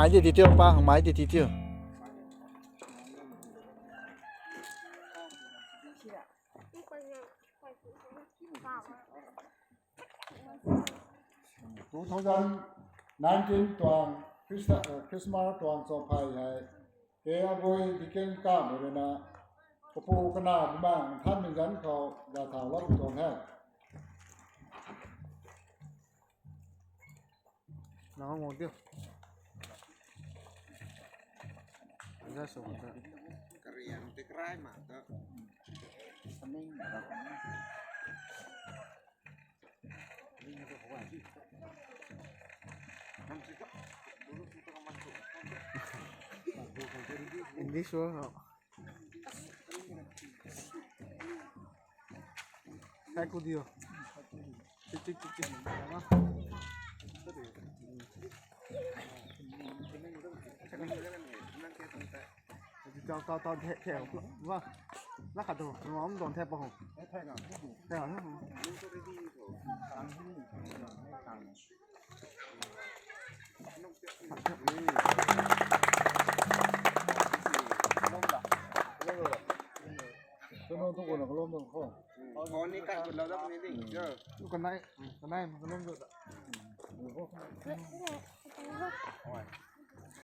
Mai di titiu pa, mai di titiu. Two thousand nineteen ຕວງຄຣິສ ຄຣິສມາສ ຕວງສອງໄພໃຫ້ ເກອາໂກຍ ດີເກັນກາມເວລານະ ປະປູກະນາບຸມາງ ທ່ານມີເງິນເຂົາ ຢ່າຖາມລອບຕົນແຮງ. ນອງງງຕິ ກະເຣຍງຕິກຣາຍມາເຕີ ສະມິງ. English ເນາະ ໃຊ້ກູດຽວ ຈິກໆໆໆ ເອົາມາ ເຈົ້າ ເຈົ້າ ເຈົ້າແທ້ ແທ້ວ່າ ລາຄາໂຕ ນ້ອງໂດນແທ້ບໍ່ ແທ້ຫວາ ແທ້ຫວາ.